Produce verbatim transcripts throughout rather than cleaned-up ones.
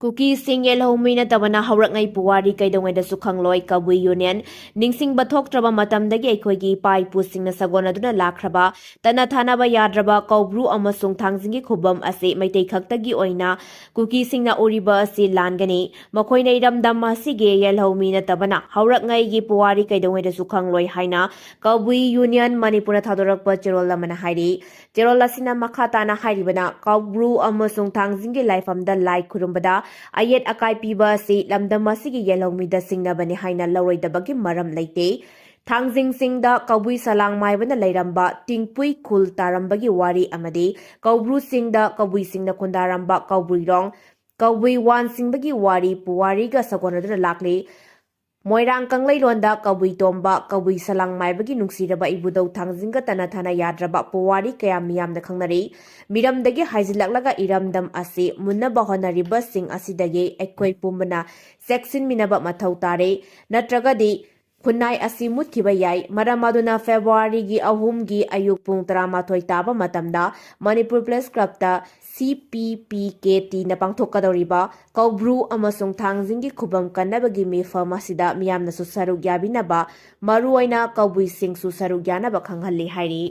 ꯀꯨꯀꯤꯁꯤꯡ ꯌꯦꯜꯍꯧꯃꯤ ꯅꯠꯇꯕꯅ ꯍꯧꯔꯛꯉꯩ ꯄꯨꯋꯥꯔꯤ ꯀꯩꯗꯧꯉꯩꯗꯁꯨ ꯈꯪꯂꯣꯏ꯫ ꯀꯕꯨꯏ ꯌꯨꯅꯤꯌꯟ ꯅꯤꯡꯁꯤꯡꯕ ꯊꯣꯛꯇ꯭ꯔꯕ ꯃꯇꯝꯗꯒꯤ ꯑꯩꯈꯣꯏꯒꯤ ꯏꯄꯥ ꯏꯄꯨꯁꯤꯡꯅ ꯁꯥꯒꯣꯟꯅꯗꯨꯅ ꯂꯥꯛꯈ꯭ꯔꯕ ꯇꯠꯅ ꯊꯥꯅꯕ ꯌꯥꯗ꯭ꯔꯕ ꯀꯧꯕ꯭ꯔꯨ ꯑꯃꯁꯨꯡ ꯊꯥꯡꯖꯤꯡꯒꯤ ꯈꯨꯕꯝ ꯑꯁꯤ ꯃꯩꯇꯩ ꯈꯛꯇꯒꯤ ꯑꯣꯏꯅ ꯀꯨꯀꯤꯁꯤꯡꯅ ꯎꯔꯤꯕ ꯑꯁꯤ ꯂꯥꯟꯒꯅꯤ꯫ ꯃꯈꯣꯏꯅ ꯏꯔꯝꯗꯝ ꯑꯁꯤꯒꯤ ꯌꯦꯜꯍꯧꯃꯤ ꯅꯠꯇꯕꯅ ꯍꯧꯔꯛꯉꯩꯒꯤ ꯄꯨꯋꯥꯔꯤ ꯀꯩꯗꯧꯉꯩꯗꯁꯨ ꯈꯪꯂꯣꯏ ꯍꯥꯏꯅ ꯀꯕꯨꯏ ꯌꯨꯅꯤꯌꯟ ꯃꯅꯤꯄꯨꯔꯅ ꯊꯥꯗꯣꯔꯛꯄ ꯆꯦꯔꯣꯜ ꯑꯃꯅ ꯍꯥꯏꯔꯤ꯫ ꯆꯦꯔꯣꯜ ꯑꯁꯤꯅ ꯃꯈꯥ ꯇꯥꯅ ꯍꯥꯏꯔꯤꯕꯅ, ꯀꯧꯕ꯭ꯔꯨ ꯑꯃꯁꯨꯡ ꯊꯥꯡꯖꯤꯡꯒꯤ ꯂꯥꯏꯐꯝꯗ ꯂꯥꯏ ꯈꯨꯔꯨꯝꯕꯗ ꯑꯌꯦꯠ ꯑꯀꯥꯏ ꯄꯤꯕ ꯑꯁꯤ ꯂꯝꯗꯝ ꯑꯁꯤꯒꯤ ꯌꯦꯜꯍꯧꯃꯤꯗ ꯁꯤꯡꯅꯕꯅꯤ ꯍꯥꯏꯅ ꯂꯧꯔꯣꯏꯗꯕꯒꯤ ꯃꯔꯝ ꯂꯩꯇꯦ꯫ ꯊꯥꯡꯖꯤꯡ ꯆꯤꯡꯗ ꯀꯕꯨꯏ ꯁꯂꯥꯡ ꯃꯥꯏꯕꯅ ꯂꯩꯔꯝꯕ ꯇꯤꯡꯄꯨꯏ ꯈꯨꯜ ꯇꯥꯔꯝꯕꯒꯤ ꯋꯥꯔꯤ ꯑꯃꯗꯤ ꯀꯧꯕ꯭ꯔꯨ ꯆꯤꯡꯗ ꯀꯕꯨꯏꯁꯤꯡꯅ ꯈꯨꯟꯗꯥꯔꯝꯕ ꯀꯧꯕ꯭ꯔꯨꯏꯔꯣꯡ, ꯀꯕꯨꯏ ꯋꯥꯟ ꯆꯤꯡꯕꯒꯤ ꯋꯥꯔꯤ ꯄꯨꯋꯥꯔꯤꯒ ꯁꯥꯒꯣꯟꯅꯗꯨꯅ ꯂꯥꯛꯂꯤ꯫ ꯃꯣꯏꯔꯥꯡ ꯀꯪꯂꯩꯔꯣꯟꯗ ꯀꯕꯨꯏ ꯇꯣꯝꯕ, ꯀꯕꯨꯏ ꯁꯂꯥꯡ ꯃꯥꯏꯕꯒꯤ ꯅꯨꯡꯁꯤꯔꯕ ꯏꯕꯨꯙꯧ ꯊꯥꯡꯖꯤꯡꯒ ꯇꯠꯅ ꯊꯥꯅ ꯌꯥꯗ꯭ꯔꯕ ꯄꯨꯋꯥꯔꯤ ꯀꯌꯥ ꯃꯤꯌꯥꯝꯅ ꯈꯪꯅꯔꯤ꯫ ꯃꯤꯔꯝꯗꯒꯤ ꯍꯥꯏꯖꯤꯜꯂꯛꯂꯒ ꯏꯔꯝꯗꯝ ꯑꯁꯤ ꯃꯨꯟꯅꯕ ꯍꯣꯠꯅꯔꯤꯕꯁꯤꯡ ꯑꯁꯤꯗꯒꯤ ꯑꯩꯈꯣꯏ ꯄꯨꯝꯕꯅ ꯆꯦꯛꯁꯤꯟꯃꯤꯟꯅꯕ ꯃꯊꯧ ꯇꯥꯔꯦ, ꯅꯠꯇ꯭ꯔꯒꯗꯤ ꯈꯨꯟꯅꯥꯏ ꯑꯁꯤ ꯃꯨꯠꯈꯤꯕ ꯌꯥꯏ꯫ ꯃꯔꯝ ꯑꯗꯨꯅ ꯐꯦꯕ꯭ꯔꯨꯋꯥꯔꯤꯒꯤ ꯑꯍꯨꯝꯒꯤ ꯑꯌꯨꯛ ꯄꯨꯡ ꯇꯔꯥꯃꯥꯊꯣꯏ ꯇꯥꯕ ꯃꯇꯝꯗ ꯃꯅꯤꯄꯨꯔ ꯄ꯭ꯔꯦꯁ ꯀ꯭ꯂꯕꯇ ꯁꯤ ꯄꯤ ꯄꯤ ꯀꯦ ꯇꯤꯅ ꯄꯥꯡꯊꯣꯛꯀꯗꯧꯔꯤꯕ ꯀꯧꯕ꯭ꯔꯨ ꯑꯃꯁꯨꯡ ꯊꯥꯡꯖꯤꯡꯒꯤ ꯈꯨꯕꯝ ꯀꯟꯅꯕꯒꯤ ꯃꯤꯐꯝ ꯑꯁꯤꯗ ꯃꯤꯌꯥꯝꯅꯁꯨ ꯁꯔꯨꯛ ꯌꯥꯕꯤꯅꯕ, ꯃꯔꯨꯑꯣꯏꯅ ꯀꯕꯨꯏꯁꯤꯡꯁꯨ ꯁꯔꯨꯛ ꯌꯥꯅꯕ ꯈꯪꯍꯜꯂꯤ ꯍꯥꯏꯔꯤ꯫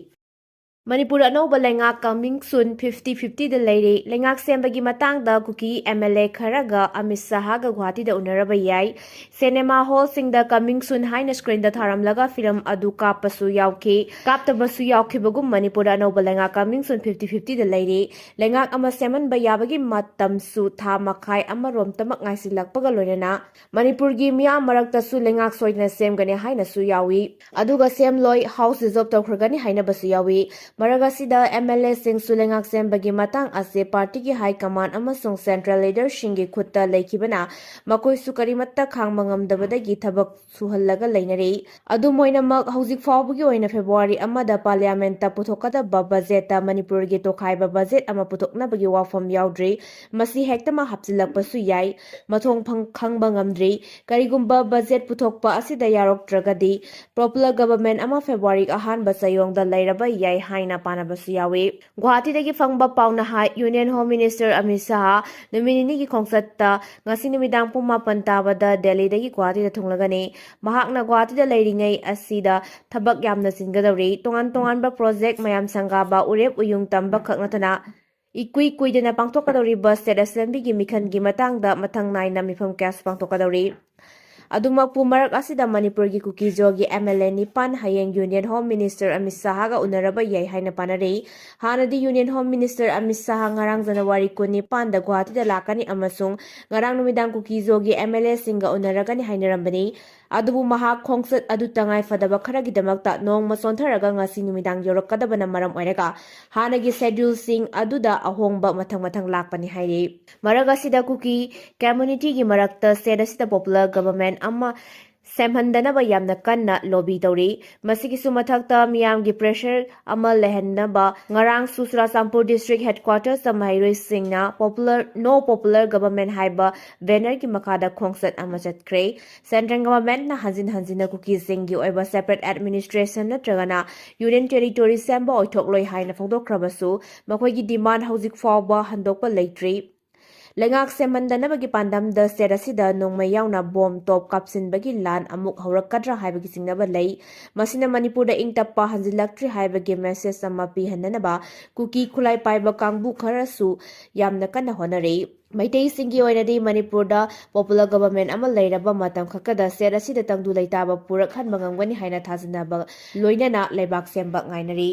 ꯃꯅꯤꯄꯨꯔ ꯑꯅꯧꯕ ꯂꯩꯉꯥꯛ coming soon fifty fifty ꯗ ꯂꯩꯔꯤ꯫ ꯂꯩꯉꯥꯛ ꯁꯦꯝꯕꯒꯤ ꯃꯇꯥꯡꯗ ꯀꯨꯀꯤ ꯑꯦꯝ ꯑꯦꯜ ꯑꯦ ꯈꯔꯒ ꯑꯃꯤꯠ ꯁꯍꯥꯒ ꯒꯨꯋꯥꯍꯥꯇꯤꯗ ꯎꯅꯔꯕ ꯌꯥꯏ꯫ ꯁꯤꯅꯦꯃꯥ ꯍꯣꯜꯁꯤꯡꯗ coming soon ꯍꯥꯏꯅ ꯁ꯭ꯀ꯭ꯔꯤꯟꯗ ꯊꯥꯔꯝꯂꯒ ꯐꯤꯂꯝ ꯑꯗꯨ ꯀꯥꯞꯄꯁꯨ ꯌꯥꯎꯈꯤ꯫ ꯀꯥꯞꯇꯕꯁꯨ ꯌꯥꯎꯈꯤꯕꯒꯨꯝ ꯃꯅꯤꯄꯨꯔꯗ ꯑꯅꯧꯕ ꯂꯩꯉꯥꯛ coming soon fifty fifty ꯗ ꯂꯩꯔꯤ꯫ ꯂꯩꯉꯥꯛ ꯑꯃ ꯁꯦꯝꯍꯟꯕ ꯌꯥꯕꯒꯤ ꯃꯇꯝꯁꯨ ꯊꯥ ꯃꯈꯥꯏ ꯑꯃꯔꯣꯝꯇꯃꯛ ꯉꯥꯏꯁꯤꯜꯂꯛꯄꯒ ꯂꯣꯏꯅꯅ ꯃꯅꯤꯄꯨꯔꯒꯤ ꯃꯤꯌꯥꯝ ꯃꯔꯛꯇꯁꯨ ꯂꯩꯉꯥꯛ ꯁꯣꯏꯗꯅ ꯁꯦꯝꯒꯅꯤ ꯍꯥꯏꯅꯁꯨ ꯌꯥꯎꯏ꯫ ꯑꯗꯨꯒ ꯁꯦꯝꯂꯣꯏ, house dissolve ꯇꯧꯈ꯭ꯔꯒꯅꯤ ꯍꯥꯏꯅꯕꯁꯨ ꯌꯥꯎꯏ꯫ ꯃꯔꯛ ꯑꯁꯤꯗ ꯑꯦꯝ ꯑꯦꯜ ꯑꯦꯁꯤꯡꯁꯨ ꯂꯩꯉꯥꯛ ꯁꯦꯝꯕꯒꯤ ꯃꯇꯥꯡ ꯑꯁꯤ ꯄꯥꯔꯇꯤꯒꯤ high command ꯑꯃꯁꯨꯡ central leaderꯁꯤꯡꯒꯤ ꯈꯨꯠꯇ ꯂꯩꯈꯤꯕꯅ ꯃꯈꯣꯏꯁꯨ ꯀꯔꯤꯃꯠꯇ ꯈꯥꯡꯕ ꯉꯝꯗꯕꯗꯒꯤ ꯊꯕꯛ ꯁꯨꯍꯜꯂꯒ ꯂꯩꯅꯔꯤ꯫ ꯑꯗꯨꯝ ꯑꯣꯏꯅꯃꯛ, ꯍꯧꯖꯤꯛ ꯐꯥꯎꯕꯒꯤ ꯑꯣꯏꯅ ꯐꯦꯕ꯭ꯔꯨꯋꯥꯔꯤ ꯑꯃꯗ ꯄꯥꯔꯂꯤꯌꯥꯃꯦꯟꯠꯇ ꯄꯨꯊꯣꯛꯀꯗꯕ ꯕꯖꯦꯠꯇ ꯃꯅꯤꯄꯨꯔꯒꯤ ꯇꯣꯈꯥꯏꯕ ꯕꯖꯦꯠ ꯑꯃ ꯄꯨꯊꯣꯛꯅꯕꯒꯤ ꯋꯥꯐꯝ ꯌꯥꯎꯗ꯭ꯔꯤ꯫ ꯃꯁꯤ ꯍꯦꯛꯇꯃꯛ ꯍꯥꯞꯆꯤꯜꯂꯛꯄꯁꯨ ꯌꯥꯏ꯫ ꯃꯊꯣꯡ ꯐꯪ-, ꯈꯪꯕ ꯉꯝꯗ꯭ꯔꯤ꯫ ꯀꯔꯤꯒꯨꯝꯕ ꯕꯖꯦꯠ ꯄꯨꯊꯣꯛꯄ ꯑꯁꯤꯗ ꯌꯥꯎꯔꯛꯇ꯭ꯔꯒꯗꯤ, popular government ꯑꯃ ꯐꯦꯕ꯭ꯔꯨꯋꯥꯔꯤ ꯑꯍꯥꯟꯕ ꯆꯌꯣꯡꯗ ꯂꯩꯔꯕ ꯌꯥꯏ ꯍꯥꯏꯅ ꯍꯥꯏꯅ ꯄꯥꯅꯕꯁꯨ ꯌꯥꯎꯏ꯫ ꯒꯨꯋꯥꯍꯥꯇꯤꯗꯒꯤ ꯐꯪꯕ ꯄꯥꯎꯅ ꯍꯥꯏ, Union Home Minister Amit Shah ꯅꯨꯃꯤꯠ ꯅꯤꯅꯤꯒꯤ ꯈꯣꯡꯆꯠꯇ ꯉꯁꯤ ꯅꯨꯃꯤꯗꯥꯡ ꯄꯨꯡ ꯃꯥꯄꯟ ꯇꯥꯕꯗ ꯗꯦꯜꯂꯤꯗꯒꯤ ꯒꯨꯋꯥꯍꯥꯇꯤꯗ ꯊꯨꯡꯂꯒꯅꯤ꯫ ꯃꯍꯥꯛꯅ ꯒꯨꯋꯥꯍꯥꯇꯤꯗ ꯂꯩꯔꯤꯉꯩ ꯑꯁꯤꯗ ꯊꯕꯛ ꯌꯥꯝꯅ ꯆꯤꯟꯒꯗꯧꯔꯤ꯫ ꯇꯣꯉꯥꯟ ꯇꯣꯉꯥꯟꯕ ꯄ꯭ꯔꯣꯖꯦꯛ ꯃꯌꯥꯝ ꯁꯪꯒꯥꯕ, ꯎꯔꯦꯞ ꯎꯌꯨꯡ ꯇꯝꯕ ꯈꯛ ꯅꯠꯇꯅ ꯏꯀꯨꯏ ꯀꯨꯏꯗꯅ ꯄꯥꯡꯊꯣꯛꯀꯗꯧꯔꯤꯕ ꯁ꯭ꯇꯦꯠ ꯑꯦꯁꯦꯝꯕ꯭ꯂꯤꯒꯤ ꯃꯤꯈꯜꯒꯤ ꯃꯇꯥꯡꯗ ꯃꯊꯪ ꯅꯥꯏꯅ ꯃꯤꯐꯝ ꯀꯌꯥꯁꯨ ꯄꯥꯡꯊꯣꯛꯀꯗꯧꯔꯤ꯫ ꯑꯗꯨꯃꯛꯄꯨ ꯃꯔꯛ ꯑꯁꯤꯗ ꯃꯅꯤꯄꯨꯔꯒꯤ ꯀꯨꯀꯤ-ꯖꯣꯒꯤ ꯑꯦꯝ ꯑꯦꯜ ꯑꯦ ꯅꯤꯄꯥꯟ ꯍꯌꯦꯡ Union Home Minister ꯑꯃꯤꯠ ꯁꯥꯍꯒ ꯎꯅꯔꯕ ꯌꯥꯏ ꯍꯥꯏꯅ ꯄꯥꯅꯔꯤ꯫ ꯍꯥꯟꯅꯗꯤ Union Home Minister Amit Shah ꯉꯔꯥꯡ ꯖꯅꯋꯥꯔꯤ ꯀꯨꯟꯅꯤꯄꯥꯟꯗ ꯒꯨꯋꯥꯍꯥꯇꯤꯗ ꯂꯥꯛꯀꯅꯤ ꯑꯃꯁꯨꯡ ꯉꯔꯥꯡ ꯅꯨꯃꯤꯗꯥꯡ ꯀꯨꯀꯤ-ꯖꯣꯒꯤ ꯑꯦꯝ ꯑꯦꯜ ꯑꯦꯁꯤꯡꯒ ꯎꯅꯔꯒꯅꯤ ꯍꯥꯏꯅꯔꯝꯕꯅꯤ꯫ ꯑꯗꯨꯕꯨ ꯃꯍꯥꯛ ꯈꯣꯡꯆꯠ ꯑꯗꯨ ꯇꯉꯥꯏ ꯐꯗꯕ ꯈꯔꯒꯤꯗꯃꯛꯇ ꯅꯣꯡꯃ ꯆꯣꯟꯊꯔꯒ ꯉꯁꯤ ꯅꯨꯃꯤꯗꯥꯡ ꯌꯧꯔꯛꯀꯗꯕꯅ ꯃꯔꯝ ꯑꯣꯏꯔꯒ ꯍꯥꯟꯅꯒꯤ ꯁꯦꯗ꯭ꯌꯨꯜꯁꯤꯡ ꯑꯗꯨꯗ ꯑꯍꯣꯡꯕ ꯃꯊꯪ ꯃꯊꯪ ꯂꯥꯛꯄꯅꯤ ꯍꯥꯏꯔꯤ꯫ ꯃꯔꯛ ꯑꯁꯤꯗ ꯀꯨꯀꯤ ꯀꯝꯃ꯭ꯌꯨꯅꯤꯇꯤꯒꯤ ꯃꯔꯛꯇ ꯁ꯭ꯇꯦꯠ ꯑꯁꯤꯗ ꯄꯣꯄꯨꯂꯔ ꯒꯚꯔꯟꯃꯦꯟꯠ ꯑꯃ ꯁꯦꯝꯍꯟꯗꯅꯕ ꯌꯥꯝꯅ ꯀꯟꯅ ꯂꯣꯕꯤ ꯇꯧꯔꯤ꯫ ꯃꯁꯤꯒꯤꯁꯨ ꯃꯊꯛꯇ ꯃꯤꯌꯥꯝꯒꯤ ꯄ꯭ꯔꯦꯁꯔ ꯑꯃ ꯂꯩꯍꯟꯅꯕ ꯉꯔꯥꯡꯁꯨ ꯆꯨꯔꯥꯆꯥꯟꯄꯨꯔ ꯗꯤꯁꯇ꯭ꯔꯤꯛ ꯍꯦꯗꯀ꯭ꯋꯥꯇꯔꯁꯇ ꯃꯍꯩꯔꯣꯏꯁꯤꯡꯅ ꯄꯣꯄꯨꯂꯔ, No Popular Government ꯍꯥꯏꯕ ꯕꯦꯅꯔꯒꯤ ꯃꯈꯥꯗ ꯈꯣꯡꯆꯠ ꯑꯃ ꯆꯠꯈ꯭ꯔꯦ꯫ ꯁꯦꯟꯇ꯭ꯔꯦꯜ ꯒꯚꯔꯟꯃꯦꯟꯠꯅ ꯍꯟꯖꯤꯟ ꯍꯟꯖꯤꯟꯅ ꯀꯨꯀꯤꯁꯤꯡꯒꯤ ꯑꯣꯏꯕ ꯁꯦꯄꯔꯦꯠ ꯑꯦꯗꯃꯤꯅꯤꯁꯇ꯭ꯔꯦꯁꯟ ꯅꯠꯇ꯭ꯔꯒꯅ ꯌꯨꯅꯤꯌꯟ ꯇꯦꯔꯤꯇꯣꯔꯤ ꯁꯦꯝꯕ ꯑꯣꯏꯊꯣꯛꯂꯣꯏ ꯍꯥꯏꯅ ꯐꯣꯡꯗꯣꯛꯈ꯭ꯔꯕꯁꯨ, ꯃꯈꯣꯏꯒꯤ ꯗꯤꯃꯥꯟ ꯍꯧꯖꯤꯛ ꯐꯥꯎꯕ ꯍꯟꯗꯣꯛꯄ ꯂꯩꯇ꯭ꯔꯤ꯫ ꯂꯩꯉꯥꯛ ꯁꯦꯝꯍꯟꯗꯅꯕꯒꯤ ꯄꯥꯟꯗꯝꯗ ꯁ꯭ꯇꯦꯠ ꯑꯁꯤꯗ ꯅꯣꯡꯃꯩ ꯌꯥꯎꯅ ꯕꯣꯝ ꯇꯣꯞ ꯀꯥꯞꯁꯤꯟꯕꯒꯤ ꯂꯥꯟ ꯑꯃꯨꯛ ꯍꯧꯔꯛꯀꯗ꯭ꯔꯥ ꯍꯥꯏꯕꯒꯤ ꯆꯤꯡꯅꯕ ꯂꯩ꯫ ꯃꯁꯤꯅ ꯃꯅꯤꯄꯨꯔꯗ ꯏꯪ ꯇꯞꯄ ꯍꯟꯖꯤꯜꯂꯛꯇ꯭ꯔꯤ ꯍꯥꯏꯕꯒꯤ ꯃꯦꯁꯦꯖ ꯑꯃ ꯄꯤꯍꯟꯅꯅꯕ ꯀꯨꯀꯤ ꯈꯨꯠꯂꯥꯏ ꯄꯥꯏꯕ ꯀꯥꯡꯕꯨ ꯈꯔꯁꯨ ꯌꯥꯝꯅ ꯀꯟꯅ ꯍꯣꯠꯅꯔꯤ꯫ ꯃꯩꯇꯩꯁꯤꯡꯒꯤ ꯑꯣꯏꯅꯗꯤ ꯃꯅꯤꯄꯨꯔꯗ ꯄꯣꯄꯨꯂꯔ ꯒꯚꯔꯟꯃꯦꯟꯠ ꯑꯃ ꯂꯩꯔꯕ ꯃꯇꯝ ꯈꯛꯇꯗ ꯁ꯭ꯇꯦꯠ ꯑꯁꯤꯗ ꯇꯪꯗꯨ ꯂꯩꯇꯥꯕ ꯄꯨꯔꯛꯍꯟꯕ ꯉꯝꯒꯅꯤ ꯍꯥꯏꯅ ꯊꯥꯖꯅꯕ ꯂꯣꯏꯅꯅ ꯂꯩꯕꯥꯛ ꯁꯦꯝꯕ ꯉꯥꯏꯅꯔꯤ꯫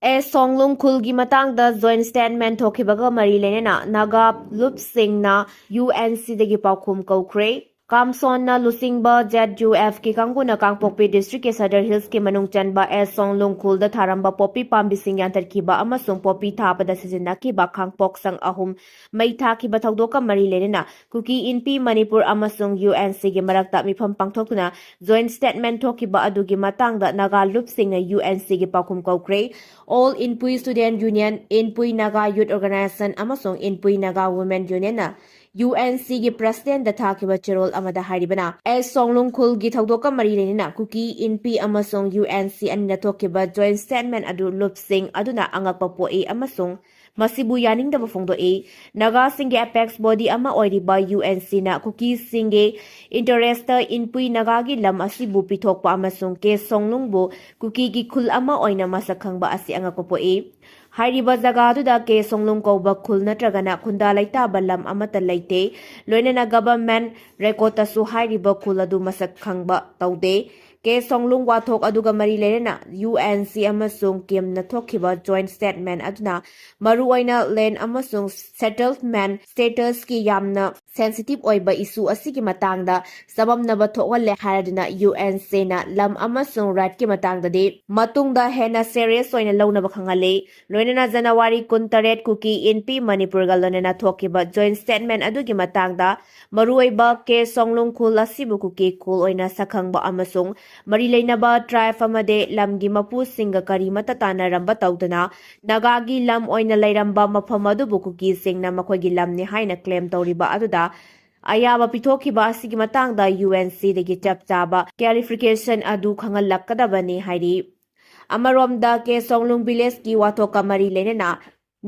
ꯑꯦꯁ ꯁꯣꯡꯂꯨꯡ ꯈꯨꯜꯒꯤ ꯃꯇꯥꯡꯗ ꯖꯣꯏꯟꯠ ꯁ꯭ꯇꯦꯠꯃꯦꯟꯠ ꯊꯣꯛꯈꯤꯕꯒ ꯃꯔꯤ ꯂꯩꯅꯅ ꯅꯥꯒꯥ ꯂꯨꯞꯁꯤꯡꯅ ꯌꯨ ꯑꯦꯟ ꯁꯤꯗꯒꯤ ꯄꯥꯎꯈꯨꯝ ꯀꯧꯈ꯭ꯔꯦ꯫ ꯀꯥꯝꯁꯣꯟꯅ ꯂꯨꯆꯤꯡꯕ ꯖꯦꯗ ꯌꯨ ꯑꯦꯐꯀꯤ ꯀꯥꯡꯕꯨꯅ ꯀꯥꯡꯄꯣꯛꯄꯤ ꯗꯤꯁꯇ꯭ꯔꯤꯛꯀꯤ ꯁꯗꯔ ꯍꯤꯜꯁꯀꯤ ꯃꯅꯨꯡ ꯆꯟꯕ ꯑꯦꯁ ꯁꯣꯡꯂꯨꯡ ꯈꯨꯜꯗ ꯊꯥꯔꯝꯕ ꯄꯣꯄꯤ ꯄꯥꯝꯕꯤꯁꯤꯡ ꯌꯥꯟꯊꯠꯈꯤꯕ ꯑꯃꯁꯨꯡ ꯄꯣꯄꯤ ꯊꯥꯕꯗ ꯁꯤꯖꯤꯟꯅꯈꯤꯕ ꯈꯥꯡꯄꯣꯛꯁꯪ ꯑꯍꯨꯝ ꯃꯩ ꯊꯥꯈꯤꯕ ꯊꯧꯗꯣꯛꯀ ꯃꯔꯤ ꯂꯩꯅꯅ ꯀꯨꯀꯤ ꯏꯟꯄꯤ ꯃꯅꯤꯄꯨꯔ ꯑꯃꯁꯨꯡ ꯌꯨ ꯑꯦꯟ ꯁꯤꯒꯤ ꯃꯔꯛꯇ ꯃꯤꯐꯝ ꯄꯥꯡꯊꯣꯛꯇꯨꯅ ꯖꯣꯏꯟꯠ ꯁ꯭ꯇꯦꯠꯃꯦꯟꯠ ꯊꯣꯛꯈꯤꯕ ꯑꯗꯨꯒꯤ ꯃꯇꯥꯡꯗ ꯅꯥꯒꯥ ꯂꯨꯞꯁꯤꯡꯅ ꯌꯨ ꯑꯦꯟ ꯁꯤꯒꯤ ꯄꯥꯎꯈꯨꯝ ꯀꯧꯈ꯭ꯔꯦ꯫ All Inpui Student Union, Inpui Naga Youth Organization ꯑꯃꯁꯨꯡ Inpui Naga Women Unionꯅ ꯌꯨ ꯑꯦꯟ ꯁꯤꯒꯤ ꯄ꯭ꯔꯁꯤꯗꯦꯟꯗ ꯊꯥꯈꯤꯕ ꯆꯦꯔꯣꯜ ꯑꯃꯗ ꯍꯥꯏꯔꯤꯕꯅ, ꯑꯦꯁ ꯁꯣꯡꯂꯨꯡ ꯈꯨꯜꯒꯤ ꯊꯧꯗꯣꯛꯀ ꯃꯔꯤ ꯂꯩꯅꯅ ꯀꯨꯀꯤ, ꯏꯟꯄꯤ ꯑꯃꯁꯨꯡ ꯌꯨ ꯑꯦꯟ ꯁꯤ ꯑꯅꯤꯅ ꯊꯣꯛꯈꯤꯕ ꯖꯣꯏꯟ ꯁ꯭ꯇꯦꯠꯃꯦꯟ ꯑꯗꯨ ꯂꯨꯞꯁꯤꯡ ꯑꯗꯨꯅ ꯑꯉꯛꯄ ꯄꯣꯛꯏ ꯑꯃꯁꯨꯡ ꯃꯁꯤꯕꯨ ꯌꯥꯅꯤꯡꯗꯕ ꯐꯣꯡꯗꯣꯛꯏ꯫ ꯅꯥꯒꯥꯁꯤꯡꯒꯤ ꯑꯦꯄꯦꯛꯁ ꯕꯣꯗꯤ ꯑꯃ ꯑꯣꯏꯔꯤꯕ ꯌꯨ ꯑꯦꯟ ꯁꯤꯅ ꯀꯨꯀꯤꯁꯤꯡꯒꯤ ꯏꯟꯇꯔꯦꯁꯇ ꯏꯟꯄꯨꯏ ꯅꯥꯒꯥꯒꯤ ꯂꯝ ꯑꯁꯤꯕꯨ ꯄꯤꯊꯣꯛꯄ ꯑꯃꯁꯨꯡ ꯀꯦ ꯁꯣꯡꯂꯨꯡꯕꯨ ꯀꯨꯀꯤꯒꯤ ꯈꯨꯜ ꯑꯃ ꯑꯣꯏꯅ ꯃꯁꯛ ꯈꯪꯕ ꯑꯁꯤ ꯑꯉꯛꯄ ꯄꯣꯛꯏ꯫ ꯍꯥꯏꯔꯤꯕ ꯖꯒꯥ ꯑꯗꯨꯗ ꯀꯦ ꯁꯣꯡꯂꯨꯡ ꯀꯧꯕ ꯈꯨꯜ ꯅꯠꯇ꯭ꯔꯒꯅ ꯈꯨꯟꯗꯥ ꯂꯩꯇꯥꯕ ꯂꯝ ꯑꯃꯠꯇ ꯂꯩꯇꯦ꯫ ꯂꯣꯏꯅꯅ ꯒꯚꯔꯟꯃꯦꯟꯠ ꯔꯦꯀꯣꯔꯗꯇꯁꯨ ꯍꯥꯏꯔꯤꯕ ꯈꯨꯜ ꯑꯗꯨ ꯃꯁꯛ ꯈꯪꯕ ꯇꯧꯗꯦ꯫ ꯀꯦ ꯁꯣꯡꯂꯨꯡ ꯋꯥꯊꯣꯛ ꯑꯗꯨꯒ ꯃꯔꯤ ꯂꯩꯅꯅ ꯌꯨ ꯑꯦꯟ ꯁꯤ ꯑꯃꯁꯨꯡ ꯀꯤꯝꯅ ꯊꯣꯛꯈꯤꯕ ꯖꯣꯏꯟ ꯁ꯭ꯇꯦꯠꯃꯦꯟ ꯑꯗꯨꯅ ꯃꯔꯨꯑꯣꯏꯅ ꯂꯦꯟ ꯑꯃꯁꯨꯡ ꯁꯦꯇꯜꯃꯦꯟ ꯁ꯭ꯇꯦꯇꯁꯀꯤ ꯌꯥꯝꯅ ꯁꯦꯟꯁꯤꯇꯤꯚ ꯑꯣꯏꯕ ꯏꯁꯨ ꯑꯁꯤꯒꯤ ꯃꯇꯥꯡꯗ ꯆꯃꯝꯅꯕ ꯊꯣꯛꯍꯜꯂꯦ ꯍꯥꯏꯔꯗꯨꯅ ꯌꯨ ꯑꯦꯟ ꯁꯤꯅ ꯂꯝ ꯑꯃꯁꯨꯡ ꯔꯥꯏꯠꯀꯤ ꯃꯇꯥꯡꯗꯗꯤ ꯃꯇꯨꯡꯗ ꯍꯦꯟꯅ ꯁꯦꯔꯤꯌꯁ ꯑꯣꯏꯅ ꯂꯧꯅꯕ ꯈꯪꯍꯜꯂꯤ꯫ ꯂꯣꯏꯅꯅ ꯖꯅꯋꯥꯔꯤ ꯀꯨꯟꯇꯔꯦꯠ ꯀꯨꯀꯤ ꯏꯟꯄꯤ ꯃꯅꯤꯄꯨꯔꯒ ꯂꯣꯏꯅꯅ ꯊꯣꯛꯈꯤꯕ ꯖꯣꯏꯟ ꯁ꯭ꯇꯦꯠꯃꯦꯟ ꯑꯗꯨꯒꯤ ꯃꯇꯥꯡꯗ ꯃꯔꯨꯑꯣꯏꯕ ꯀꯦ ꯁꯣꯡꯂꯨꯡ ꯈꯨꯜ ꯑꯁꯤꯕꯨ ꯀꯨꯀꯤ ꯈꯨꯜ ꯑꯣꯏꯅ ꯁꯛꯈꯪꯕ ꯑꯃꯁꯨꯡ ꯃꯔꯤ ꯂꯩꯅꯕ ꯇ꯭ꯔꯥꯏꯕ ꯑꯃꯗꯤ ꯂꯝꯒꯤ ꯃꯄꯨꯁꯤꯡꯒ ꯀꯔꯤꯃꯠꯇ ꯇꯥꯟꯅꯔꯝꯕ ꯇꯧꯗꯅ ꯅꯥꯒꯥꯒꯤ ꯂꯝ ꯑꯣꯏꯅ ꯂꯩꯔꯝꯕ ꯃꯐꯝ ꯑꯗꯨꯕꯨ ꯀꯨꯀꯤꯁꯤꯡꯅ ꯃꯈꯣꯏꯒꯤ ꯂꯝꯅꯤ ꯍꯥꯏꯅ ꯀ꯭ꯂꯦꯝ ꯇꯧꯔꯤꯕ ꯑꯗꯨꯗ ꯑꯌꯥꯕ ꯄꯤꯊꯣꯛꯈꯤꯕ ꯑꯁꯤꯒꯤ ꯃꯇꯥꯡꯗ ꯌꯨ ꯑꯦꯟ ꯁꯤꯗꯒꯤ ꯆꯞ ꯆꯥꯕ ꯀ꯭ꯂꯦꯔꯤꯐꯤꯀꯦꯁꯟ ꯑꯗꯨ ꯈꯪꯍꯜꯂꯛꯀꯗꯕꯅꯤ ꯍꯥꯏꯔꯤ꯫ ꯑꯃꯔꯣꯝꯗ ꯀꯦ ꯁꯣꯡꯂꯨꯡ ꯚꯤꯂꯦꯖꯀꯤ ꯋꯥꯊꯣꯛꯀ ꯃꯔꯤ ꯂꯩꯅꯅ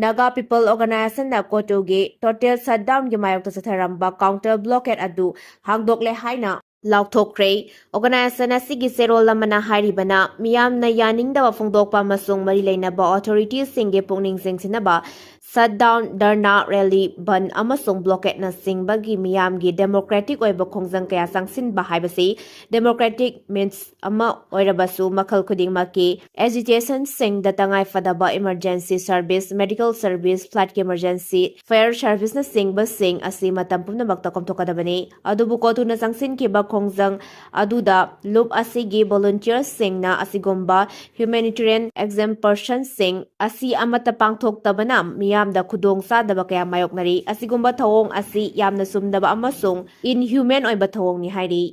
ꯅꯥꯒꯥ ꯄꯤꯄꯜ ꯑꯣꯔꯒꯅꯥꯏꯖꯦꯁꯟꯅ ꯀꯣꯇꯨꯒꯤ ꯇꯣꯇꯦꯜ ꯁꯠꯗꯥꯎꯟꯒꯤ ꯃꯥꯌꯣꯛꯇ ꯆꯠꯊꯔꯝꯕ ꯀꯥꯎꯟꯇꯔ ꯕ꯭ꯂꯣꯀꯦꯠ ꯑꯗꯨ ꯍꯥꯡꯗꯣꯛꯂꯦ ꯍꯥꯏꯅ ꯂꯥꯎꯊꯣꯛꯈ꯭ꯔꯦ꯫ ꯑꯣꯔꯒꯅꯥꯏꯖꯦꯁꯟ ꯑꯁꯤꯒꯤ ꯆꯦꯔꯣꯜ ꯑꯃꯅ ꯍꯥꯏꯔꯤꯕꯅ, ꯃꯤꯌꯥꯝꯅ ꯌꯥꯅꯤꯡꯗꯕ ꯐꯣꯡꯗꯣꯛꯄ ꯑꯃꯁꯨꯡ ꯃꯔꯤ ꯂꯩꯅꯕ ꯑꯣꯊꯣꯔꯤꯇꯤꯁꯤꯡꯒꯤ ꯄꯨꯛꯅꯤꯡ ꯆꯤꯡꯁꯤꯟꯅꯕ ꯁꯠꯗꯥꯎꯟ, ꯙꯔꯅꯥ, ꯔꯦꯂꯤ, ꯕꯟꯗ ꯑꯃꯁꯨꯡ ꯕ꯭ꯂꯣꯀꯦꯠꯅꯆꯤꯡꯕꯒꯤ ꯃꯤꯌꯥꯝꯒꯤ ꯗꯦꯃꯣꯀ꯭ꯔꯦꯇꯤꯛ ꯑꯣꯏꯕ ꯈꯣꯡꯖꯪ ꯀꯌꯥ ꯆꯪꯁꯤꯟꯕ ꯍꯥꯏꯕꯁꯤ ꯗꯦꯃꯣꯀ꯭ꯔꯦꯇꯤꯛ ꯃꯤꯟꯁ ꯑꯃ ꯑꯣꯏꯔꯕꯁꯨ ꯃꯈꯜ ꯈꯨꯗꯤꯡꯃꯛꯀꯤ ꯑꯦꯖꯤꯇꯦꯁꯟꯁꯤꯡꯗ ꯇꯉꯥꯏꯐꯗꯕ ꯏꯃꯔꯖꯦꯟꯁꯤ ꯁꯔꯚꯤꯁ, ꯃꯦꯗꯤꯀꯦꯜ ꯁꯔꯚꯤꯁ, ꯐ꯭ꯂꯥꯏꯠꯀꯤ ꯏꯃꯔꯖꯦꯟꯁꯤ, ꯐꯥꯌꯔ ꯁꯔꯚꯤꯁꯅꯆꯤꯡꯕꯁꯤꯡ ꯑꯁꯤ ꯃꯇꯝ ꯄꯨꯝꯅꯃꯛꯇ ꯀꯣꯝꯊꯣꯛꯀꯗꯕꯅꯤ꯫ ꯑꯗꯨꯕꯨ ꯀꯣꯇꯨꯅ ꯆꯪꯁꯤꯟꯈꯤꯕ ꯈꯣꯡꯖꯪ ꯑꯗꯨꯗ ꯂꯨꯞ ꯑꯁꯤꯒꯤ ꯚꯣꯂꯨꯟꯇꯤꯌꯔꯁꯤꯡꯅ ꯑꯁꯤꯒꯨꯝꯕ ꯍ꯭ꯌꯨꯃꯦꯅꯤꯇꯦꯔꯤꯌꯟ ꯑꯦꯛꯖꯦꯝꯄꯔꯁꯟꯁꯤꯡ ꯑꯁꯤ ꯑꯃꯠꯇ ꯄꯥꯡꯊꯣꯛꯇꯕꯅ ꯃꯤꯌꯥꯝꯗ ꯈꯨꯗꯣꯡ ꯆꯥꯗꯕ ꯀꯌꯥ ꯃꯥꯌꯣꯛꯅꯔꯤ꯫ ꯑꯁꯤꯒꯨꯝꯕ ꯊꯧꯑꯣꯡ ꯑꯁꯤ ꯌꯥꯝꯅ ꯆꯨꯝꯗꯕ ꯑꯃꯁꯨꯡ ꯏꯟꯍ꯭ꯌꯨꯃꯦꯟ ꯑꯣꯏꯕ ꯊꯧꯑꯣꯡꯅꯤ ꯍꯥꯏꯔꯤ꯫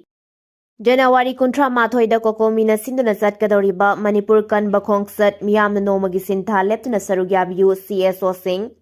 ꯖꯅꯋꯥꯔꯤ ꯀꯨꯟꯊ꯭ꯔꯥ ꯃꯥꯊꯣꯏꯗ ꯀꯣꯀꯣꯃꯤꯅ ꯁꯤꯟꯗꯨꯅ ꯆꯠꯀꯗꯧꯔꯤꯕ ꯃꯅꯤꯄꯨꯔ ꯀꯟꯕ ꯈꯣꯡꯆꯠ ꯃꯤꯌꯥꯝꯅ ꯅꯣꯡꯃꯒꯤ ꯁꯤꯟꯊꯥ ꯂꯦꯞꯇꯅ ꯁꯔꯨꯛ ꯌꯥꯕꯤꯌꯨ, ꯁꯤ ꯑꯦꯁ ꯑꯣꯁꯤꯡ꯫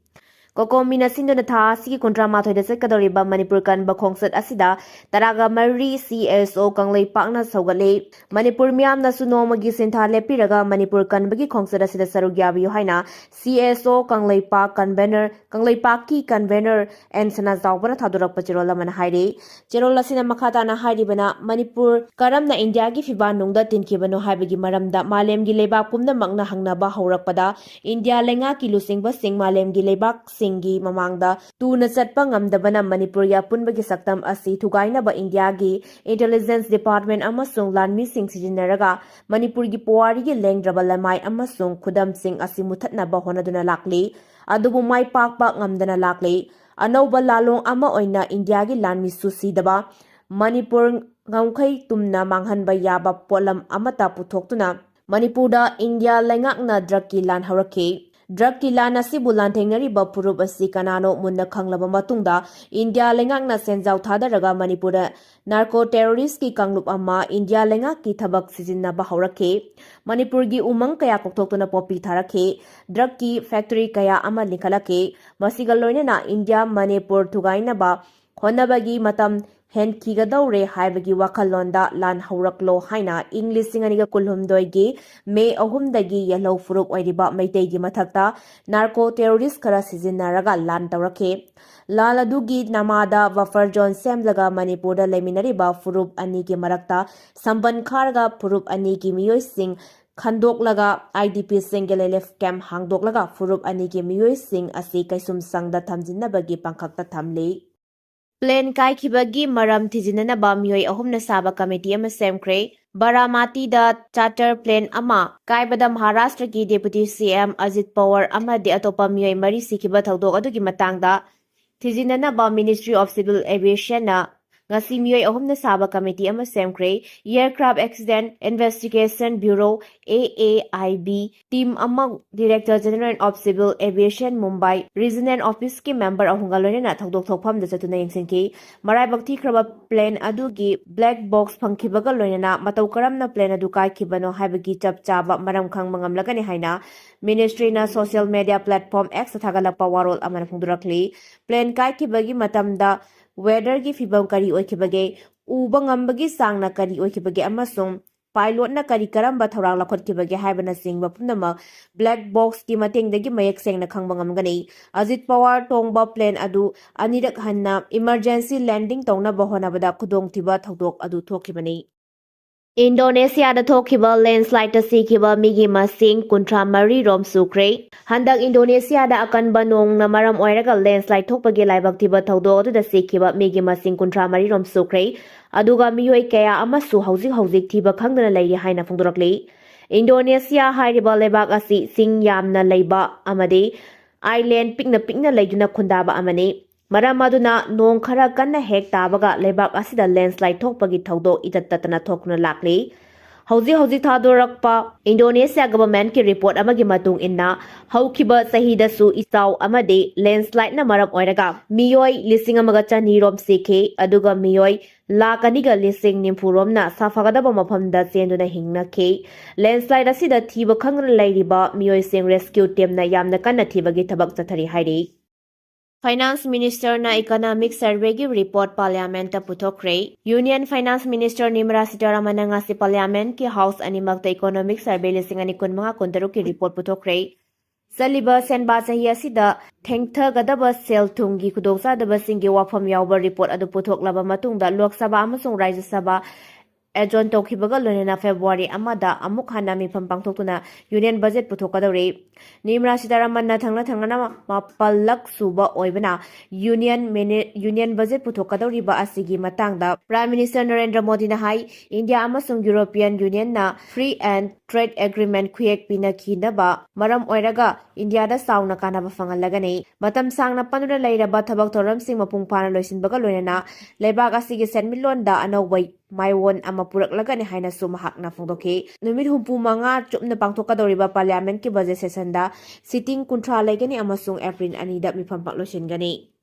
ꯀꯣꯀꯣꯃꯤꯅ ꯁꯤꯟꯗꯨꯅ ꯊꯥ ꯑꯁꯤꯒꯤ ꯀꯨꯟꯊ꯭ꯔꯥ ꯃꯥꯊꯣꯏꯗ ꯆꯠꯀꯗꯧꯔꯤꯕ ꯃꯅꯤꯄꯨꯔ ꯀꯟꯕ ꯈꯣꯡꯆꯠ ꯑꯁꯤꯗ ꯇꯔꯥꯒ ꯃꯔꯤ ꯁꯤ ꯑꯦꯁ ꯑꯣ ꯀꯪꯂꯩꯄꯥꯛꯅ ꯁꯧꯒꯠꯂꯤ꯫ ꯃꯅꯤꯄꯨꯔ ꯃꯤꯌꯥꯝꯅꯁꯨ ꯅꯣꯡꯃꯒꯤ ꯁꯤꯟꯊꯥ ꯂꯦꯞꯄꯤꯔꯒ ꯃꯅꯤꯄꯨꯔ ꯀꯟꯕꯒꯤ ꯈꯣꯡꯆꯠ ꯑꯁꯤꯗ ꯁꯔꯨꯛ ꯌꯥꯕꯤꯌꯨ ꯍꯥꯏꯅ ꯁꯤ ꯑꯦꯁ ꯑꯣ ꯀꯪꯂꯩꯄꯥꯛ ꯀꯟꯚꯦꯅꯔ, ꯀꯪꯂꯩꯄꯥꯛꯀꯤ ꯀꯟꯚꯦꯅꯔ ꯑꯦꯟ ꯁꯅꯥꯖꯥꯎꯕꯅ ꯊꯥꯗꯣꯔꯛꯄ ꯆꯦꯔꯣꯜ ꯑꯃꯅ ꯍꯥꯏꯔꯤ꯫ ꯆꯦꯔꯣꯜ ꯑꯁꯤꯅ ꯃꯈꯥ ꯇꯥꯅ ꯍꯥꯏꯔꯤꯕꯅ, ꯃꯅꯤꯄꯨꯔ ꯀꯔꯝꯅ ꯏꯟꯗꯤꯌꯥꯒꯤ ꯐꯤꯕꯥꯟꯅꯨꯡꯗ ꯇꯤꯟꯈꯤꯕꯅꯣ ꯍꯥꯏꯕꯒꯤ ꯃꯔꯝꯗ ꯃꯥꯂꯦꯝꯒꯤ ꯂꯩꯕꯥꯛ ꯄꯨꯝꯅꯃꯛꯅ ꯍꯪꯅꯕ ꯍꯧꯔꯛꯄꯗ, ꯏꯟꯗꯤꯌꯥ ꯂꯩꯉꯥꯛꯀꯤ ꯂꯨꯆꯤꯡꯕꯁꯤꯡ ꯃꯥꯂꯦꯝꯒꯤ ꯂꯩꯕꯥꯛꯁꯤꯡꯒꯤ ꯃꯃꯥꯡꯗ ꯇꯨꯅ ꯆꯠꯄ ꯉꯝꯗꯕꯅ ꯃꯅꯤꯄꯨꯔꯒꯤ ꯑꯄꯨꯟꯕꯒꯤ ꯁꯛꯇꯝ ꯑꯁꯤ ꯊꯨꯒꯥꯏꯅꯕ ꯏꯟꯗꯤꯌꯥꯒꯤ intelligence department ꯑꯃꯁꯨꯡ ꯂꯥꯟꯃꯤꯁꯤꯡ ꯁꯤꯖꯤꯟꯅꯔꯒ ꯃꯅꯤꯄꯨꯔꯒꯤ ꯄꯨꯋꯥꯔꯤꯒꯤ ꯂꯦꯡꯗ꯭ꯔꯕ ꯂꯃꯥꯏ ꯑꯃꯁꯨꯡ ꯈꯨꯗꯝꯁꯤꯡ ꯑꯁꯤ ꯃꯨꯊꯠꯅꯕ ꯍꯣꯠꯅꯗꯨꯅ ꯂꯥꯛꯂꯤ꯫ ꯑꯗꯨꯕꯨ ꯃꯥꯏ ꯄꯥꯛꯄ ꯉꯝꯗꯅ ꯂꯥꯛꯂꯤ꯫ ꯑꯅꯧꯕ ꯂꯥꯂꯣꯡ ꯑꯃ ꯑꯣꯏꯅ ꯏꯟꯗꯤꯌꯥꯒꯤ ꯂꯥꯟꯃꯤꯁꯨ ꯁꯤꯗꯕ, ꯃꯅꯤꯄꯨꯔ ꯉꯝꯈꯩ ꯇꯨꯝꯅ ꯃꯥꯡꯍꯟꯕ ꯌꯥꯕ ꯄꯣꯠꯂꯝ ꯑꯃꯠꯇ ꯄꯨꯊꯣꯛꯇꯨꯅ ꯃꯅꯤꯄꯨꯔꯗ ꯏꯟꯗꯤꯌꯥ ꯂꯩꯉꯥꯛꯅ ꯗ꯭ꯔꯒꯀꯤ ꯂꯥꯟ ꯍꯧꯔꯛꯈꯤ꯫ ꯗ꯭ꯔꯒꯀꯤ ꯂꯥꯟ ꯑꯁꯤꯕꯨ ꯂꯥꯟꯊꯦꯡꯅꯔꯤꯕ ꯐꯨꯔꯨꯞ ꯑꯁꯤ ꯀꯅꯥꯅꯣ ꯃꯨꯟꯅ ꯈꯪꯂꯕ ꯃꯇꯨꯡꯗ ꯏꯟꯗꯤꯌꯥ ꯂꯩꯉꯥꯛꯅ ꯁꯦꯟꯖꯥꯎ ꯊꯥꯗꯔꯒ ꯃꯅꯤꯄꯨꯔꯗ ꯅꯥꯔꯀꯣ ꯇꯦꯔꯣꯔꯤꯁꯀꯤ ꯀꯥꯡꯂꯨꯞ ꯑꯃ ꯏꯟꯗꯤꯌꯥ ꯂꯩꯉꯥꯛꯀꯤ ꯊꯕꯛ ꯁꯤꯖꯤꯟꯅꯕ ꯍꯧꯔꯛꯈꯤ꯫ ꯃꯅꯤꯄꯨꯔꯒꯤ ꯎꯃꯪ ꯀꯌꯥ ꯀꯣꯛꯊꯣꯛꯇꯨꯅ ꯄꯣꯄꯤ ꯊꯥꯔꯛꯈꯤ꯫ ꯗ꯭ꯔꯒꯀꯤ ꯐꯦꯛꯇꯔꯤ ꯀꯌꯥ ꯑꯃ ꯂꯤꯡꯈꯠꯂꯛꯈꯤ꯫ ꯃꯁꯤꯒ ꯂꯣꯏꯅꯅ ꯏꯟꯗꯤꯌꯥ ꯃꯅꯤꯄꯨꯔ ꯊꯨꯒꯥꯏꯅꯕ ꯍꯣꯠꯅꯕꯒꯤ ꯃꯇꯝ ꯍꯦꯟꯈꯤꯒꯗꯧꯔꯦ ꯍꯥꯏꯕꯒꯤ ꯋꯥꯈꯜꯂꯣꯟꯗ ꯂꯥꯟ ꯍꯧꯔꯛꯂꯣ ꯍꯥꯏꯅ ꯏꯪ ꯂꯤꯁꯤꯡ ꯑꯅꯤꯒ ꯀꯨꯟꯍꯨꯝꯗꯣꯏꯒꯤ ꯃꯦ ꯑꯍꯨꯝꯗꯒꯤ ꯌꯦꯜꯍꯧ ꯐꯨꯔꯨꯞ ꯑꯣꯏꯔꯤꯕ ꯃꯩꯇꯩꯒꯤ ꯃꯊꯛꯇ ꯅꯥꯔꯀꯣ ꯇꯦꯔꯣꯔꯤꯁ ꯈꯔ ꯁꯤꯖꯤꯟꯅꯔꯒ ꯂꯥꯟ ꯇꯧꯔꯛꯈꯤ꯫ ꯂꯥꯟ ꯑꯗꯨꯒꯤ ꯅꯃꯥꯗ buffer zone ꯁꯦꯝꯂꯒ ꯃꯅꯤꯄꯨꯔꯗ ꯂꯩꯃꯤꯟꯅꯔꯤꯕ ꯐꯨꯔꯨꯞ ꯑꯅꯤꯒꯤ ꯃꯔꯛꯇ ꯁꯝꯕꯟ ꯈꯥꯔꯒ ꯐꯨꯔꯨꯞ ꯑꯅꯤꯒꯤ ꯃꯤꯑꯣꯏꯁꯤꯡ ꯈꯟꯗꯣꯛꯂꯒ, IDPꯁꯤꯡꯒꯤ relief camp ꯍꯥꯡꯗꯣꯛꯂꯒ ꯐꯨꯔꯨꯞ ꯑꯅꯤꯒꯤ ꯃꯤꯑꯣꯏꯁꯤꯡ ꯑꯁꯤ ꯀꯩꯁꯨꯝꯁꯪꯗ ꯊꯝꯖꯤꯟꯅꯕꯒꯤ ꯄꯥꯡꯈꯛꯇ ꯊꯝꯂꯤ꯫ ꯄ꯭ꯂꯦꯟ ꯀꯥꯏꯈꯤꯕꯒꯤ ꯃꯔꯝ ꯊꯤꯖꯤꯟꯅꯅꯕ ꯃꯤꯑꯣꯏ ꯑꯍꯨꯝꯅ ꯁꯥꯕ ꯀꯃꯤꯇꯤ ꯑꯃ ꯁꯦꯝꯈ꯭ꯔꯦ꯫ ꯕꯥꯔꯥꯃꯥꯇꯤꯗ ꯆꯥꯔꯇꯔ ꯄ꯭ꯂꯦꯟ ꯑꯃ ꯀꯥꯏꯕꯗ ꯃꯍꯥꯔꯥꯁꯇ꯭ꯔꯒꯤ ꯗꯦꯄꯨꯇꯤ ꯁꯤ ꯑꯦꯝ ꯑꯖꯤꯠ ꯄꯋꯥꯔ ꯑꯃꯗꯤ ꯑꯇꯣꯞꯄ ꯃꯤꯑꯣꯏ ꯃꯔꯤ ꯁꯤꯈꯤꯕ ꯊꯧꯗꯣꯛ ꯑꯗꯨꯒꯤ ꯃꯇꯥꯡꯗ ꯊꯤꯖꯤꯟꯅꯅꯕ Ministry of Civil Aviationꯅ ꯉꯁꯤ ꯃꯤꯑꯣꯏ ꯑꯍꯨꯝꯅ ꯁꯥꯕ ꯀꯃꯤꯇꯤ ꯑꯃ ꯁꯦꯝꯈ꯭ꯔꯦ꯫ Aircraft Accident Investigation Bureau, A A I B, team ꯑꯃ, Director General of Civil Aviation Mumbai Regional Officeꯀꯤ member ꯑꯍꯨꯝꯒ ꯂꯣꯏꯅꯅ ꯊꯧꯗꯣꯛ ꯊꯣꯛꯐꯝꯗ ꯆꯠꯇꯨꯅ ꯌꯦꯡꯁꯤꯟꯈꯤ꯫ ꯃꯔꯥꯏꯕꯛ ꯊꯤꯈ꯭ꯔꯕ plane ꯑꯗꯨꯒꯤ black box ꯐꯪꯈꯤꯕꯒ ꯂꯣꯏꯅꯅ ꯃꯇꯧ ꯀꯔꯝꯅ plane ꯑꯗꯨ ꯀꯥꯏꯈꯤꯕꯅꯣ ꯍꯥꯏꯕꯒꯤ ꯆꯞ ꯆꯥꯕ ꯃꯔꯝ ꯈꯪꯕ ꯉꯝꯂꯒꯅꯤ ꯍꯥꯏꯅ ministryꯅ social media platform Xꯇ ꯊꯥꯒꯠꯂꯛꯄ ꯋꯥꯔꯣꯜ ꯑꯃꯅ ꯐꯣꯡꯗꯣꯔꯛꯂꯤ꯫ Plane ꯀꯥꯏꯈꯤꯕꯒꯤ ꯃꯇꯝꯗ weatherꯒꯤ ꯐꯤꯕꯝ ꯀꯔꯤ ꯑꯣꯏꯈꯤꯕꯒꯦ, ꯎꯕ ꯉꯝꯕꯒꯤ ꯆꯥꯡꯅ ꯀꯔꯤ ꯑꯣꯏꯈꯤꯕꯒꯦ ꯑꯃꯁꯨꯡ pilotꯅ ꯀꯔꯤ ꯀꯔꯝꯕ ꯊꯧꯔꯥꯡ ꯂꯧꯈꯠꯈꯤꯕꯒꯦ ꯍꯥꯏꯕꯅꯆꯤꯡꯕ ꯄꯨꯝꯅꯃꯛ black boxꯀꯤ ꯃꯇꯦꯡꯗꯒꯤ ꯃꯌꯦꯛ ꯁꯦꯡꯅ ꯈꯪꯕ ꯉꯝꯒꯅꯤ꯫ ꯑꯖꯤꯠ ꯄꯋꯥꯔ ꯇꯣꯡꯕ plane ꯑꯗꯨ ꯑꯅꯤꯔꯛ ꯍꯟꯅ emergency landing ꯇꯧꯅꯕ ꯍꯣꯠꯅꯕꯗ ꯈꯨꯗꯣꯡꯊꯤꯕ ꯊꯧꯗꯣꯛ ꯑꯗꯨ ꯊꯣꯛꯈꯤꯕꯅꯤ꯫ ꯏꯟꯗꯣꯅꯦꯁꯤꯌꯥꯗ ꯊꯣꯛꯈꯤꯕ landslideꯇ ꯁꯤꯈꯤꯕ ꯃꯤꯒꯤ ꯃꯁꯤꯡ ꯀꯨꯟꯊ꯭ꯔꯥ ꯃꯔꯤ ꯔꯣꯝ ꯁꯨꯈ꯭ꯔꯦ꯫ ꯍꯟꯗꯛ ꯏꯟꯗꯣꯅꯦꯁꯤꯌꯥꯗ ꯑꯀꯟꯕ ꯅꯣꯡꯅ ꯃꯔꯝ ꯑꯣꯏꯔꯒ landslide ꯊꯣꯛꯄꯒꯤ ꯂꯥꯏꯕꯛ ꯊꯤꯕ ꯊꯧꯗꯣꯛ ꯑꯗꯨꯗ ꯁꯤꯈꯤꯕ ꯃꯤꯒꯤ ꯃꯁꯤꯡ ꯀꯨꯟꯊ꯭ꯔꯥ ꯃꯔꯤ ꯔꯣꯝ ꯁꯨꯈ꯭ꯔꯦ꯫ ꯑꯗꯨꯒ ꯃꯤꯑꯣꯏ ꯀꯌꯥ ꯑꯃꯁꯨ ꯍꯧꯖꯤꯛ ꯍꯧꯖꯤꯛ ꯊꯤꯕ ꯈꯪꯗꯅ ꯂꯩꯔꯤ ꯍꯥꯏꯅ ꯐꯣꯡꯗꯣꯔꯛꯂꯤ꯫ ꯏꯟꯗꯣꯅꯦꯁꯤꯌꯥ ꯍꯥꯏꯔꯤꯕ ꯂꯩꯕꯥꯛ ꯑꯁꯤ ꯆꯤꯡ ꯌꯥꯝꯅ ꯂꯩꯕ ꯑꯃꯗꯤ island ꯄꯤꯛꯅ ꯄꯤꯛꯅ ꯂꯩꯗꯨꯅ ꯈꯨꯟꯗꯥꯕ ꯑꯃꯅꯤ꯫ ꯃꯔꯝ ꯑꯗꯨꯅ ꯅꯣꯡ ꯈꯔ ꯀꯟꯅ ꯍꯦꯛ ꯇꯥꯕꯒ ꯂꯩꯕꯥꯛ ꯑꯁꯤꯗ landslide ꯊꯣꯛꯄꯒꯤ ꯊꯧꯗꯣꯛ ꯏꯇꯠ ꯇꯠꯇꯅ ꯊꯣꯛꯇꯨꯅ ꯂꯥꯛꯂꯤ꯫ ꯍꯧꯖꯤꯛ ꯍꯧꯖꯤꯛ ꯊꯥꯗꯣꯔꯛꯄ ꯏꯟꯗꯣꯅꯦꯁꯤꯌꯥ governmentꯀꯤ report ꯑꯃꯒꯤ ꯃꯇꯨꯡ ꯏꯟꯅ, ꯍꯧꯈꯤꯕ ꯆꯍꯤꯗꯁꯨ ꯏꯆꯥꯎ ꯑꯃꯗꯤ landslideꯅ ꯃꯔꯝ ꯑꯣꯏꯔꯒ ꯃꯤꯑꯣꯏ ꯂꯤꯁꯤꯡ ꯑꯃꯒ ꯆꯅꯤ ꯔꯣꯝ ꯁꯤꯈꯤ, ꯑꯗꯨꯒ ꯃꯤꯑꯣꯏ ꯂꯥꯈ ꯑꯅꯤꯒ ꯂꯤꯁꯤꯡ ꯅꯤꯐꯨ ꯔꯣꯝꯅ ꯁꯥꯐꯒꯗꯕ ꯃꯐꯝꯗ ꯆꯦꯟꯗꯨꯅ ꯍꯤꯡꯅꯈꯤ꯫ Landslide ꯑꯁꯤꯗ ꯊꯤꯕ ꯈꯪꯗꯅ ꯂꯩꯔꯤꯕ ꯃꯤꯑꯣꯏꯁꯤꯡ rescue teamꯅ ꯌꯥꯝꯅ ꯀꯟꯅ ꯊꯤꯕꯒꯤ ꯊꯕꯛ ꯆꯠꯊꯔꯤ ꯍꯥꯏꯔꯤ꯫ Finance ministerꯅ economic surveyꯒꯤ report parliamentꯇ ꯄꯨꯊꯣꯛꯈ꯭ꯔꯦ꯫ Union Finance Minister Nirmala Sitharamanꯅ ꯉꯁꯤ parliamentꯀꯤ house ꯑꯅꯤꯃꯛꯇ economic survey ꯂꯤꯁꯤꯡ ꯑꯅꯤ ꯀꯨꯟꯃꯉꯥ ꯀꯨꯟꯇꯔꯨꯛꯀꯤ report ꯄꯨꯊꯣꯛꯈ꯭ꯔꯦ꯫ ꯆꯠꯂꯤꯕ ꯁꯦꯟꯕꯥ ꯆꯍꯤ ꯑꯁꯤꯗ ꯊꯦꯡꯊꯒꯗꯕ ꯁꯦꯜ ꯊꯨꯝꯒꯤ ꯈꯨꯗꯣꯡꯆꯥꯗꯕꯁꯤꯡꯒꯤ ꯋꯥꯐꯝ ꯌꯥꯎꯕ report ꯑꯗꯨ ꯄꯨꯊꯣꯛꯂꯕ ꯃꯇꯨꯡꯗ ꯂꯣꯛ ꯁꯚꯥ ꯑꯃꯁꯨꯡ ꯔꯥꯖ꯭ꯌ ꯁꯚꯥ ꯑꯦꯖꯣꯟ ꯇꯧꯈꯤꯕꯒ ꯂꯣꯏꯅꯅ ꯐꯦꯕ꯭ꯔꯨꯋꯥꯔꯤ ꯑꯃꯗ ꯑꯃꯨꯛ ꯍꯟꯅ ꯃꯤꯐꯝ ꯄꯥꯡꯊꯣꯛꯇꯨꯅ ꯌꯨꯅꯤꯌꯟ ꯕꯖꯦꯠ ꯄꯨꯊꯣꯛꯀꯗꯧꯔꯤ꯫ ꯅꯤꯔꯃꯂꯥ ꯁꯤꯇꯥꯔꯥꯃꯟꯅ ꯊꯪꯅ ꯊꯪꯅꯅ ꯃꯥꯄꯜꯂꯛ ꯁꯨꯕ ꯑꯣꯏꯕꯅ ꯌꯨꯅꯤꯌꯟ ꯃꯤꯅꯤ-, ꯌꯨꯅꯤꯌꯟ ꯕꯖꯦꯠ ꯄꯨꯊꯣꯛꯀꯗꯧꯔꯤꯕ ꯑꯁꯤꯒꯤ ꯃꯇꯥꯡꯗ Prime Minister ꯅꯔꯦꯟꯗ꯭ꯔ ꯃꯣꯗꯤꯅ ꯍꯥꯏ, ꯏꯟꯗꯤꯌꯥ ꯑꯃꯁꯨꯡ ꯌꯨꯔꯣꯄꯤꯌꯟ ꯌꯨꯅꯤꯌꯟꯅ Free and Trade Agreement ꯈꯨꯌꯦꯛ ꯄꯤꯅꯈꯤꯅꯕ ꯃꯔꯝ ꯑꯣꯏꯔꯒ ꯏꯟꯗꯤꯌꯥꯗ ꯆꯥꯎꯅ ꯀꯥꯟꯅꯕ ꯐꯪꯍꯜꯂꯒꯅꯤ꯫ ꯃꯇꯝ ꯁꯥꯡꯅ ꯄꯟꯗꯨꯅ ꯂꯩꯔꯕ ꯊꯕꯛ ꯊꯧꯔꯝꯁꯤꯡ ꯃꯄꯨꯡ ꯐꯥꯅ ꯂꯣꯏꯁꯤꯟꯕꯒ ꯂꯣꯏꯅꯅ ꯂꯩꯕꯥꯛ ꯑꯁꯤꯒꯤ ꯁꯦꯟꯃꯤꯠꯂꯣꯟꯗ ꯑꯅꯧꯕ ꯃꯥꯏꯑꯣꯟ ꯑꯃ ꯄꯨꯔꯛꯂꯒꯅꯤ ꯍꯥꯏꯅꯁꯨ ꯃꯍꯥꯛꯅ ꯐꯣꯡꯗꯣꯛꯈꯤ꯫ ꯅꯨꯃꯤꯠ ꯍꯨꯝꯐꯨ ꯃꯉꯥ ꯆꯨꯞꯅ ꯄꯥꯡꯊꯣꯛꯀꯗꯧꯔꯤꯕ ꯄꯥꯔꯂꯤꯌꯥꯃꯦꯟꯠꯀꯤ ꯕꯖꯦꯠ ꯁꯦꯁꯟꯗ ꯁꯤꯇꯤꯡ ꯀꯨꯟꯊ꯭ꯔꯥ ꯂꯩꯒꯅꯤ ꯑꯃꯁꯨꯡ ꯑꯦꯄ꯭ꯔꯤꯜ ꯑꯅꯤꯗ ꯃꯤꯐꯝ ꯄꯥꯡ ꯂꯣꯏꯁꯤꯟꯒꯅꯤ꯫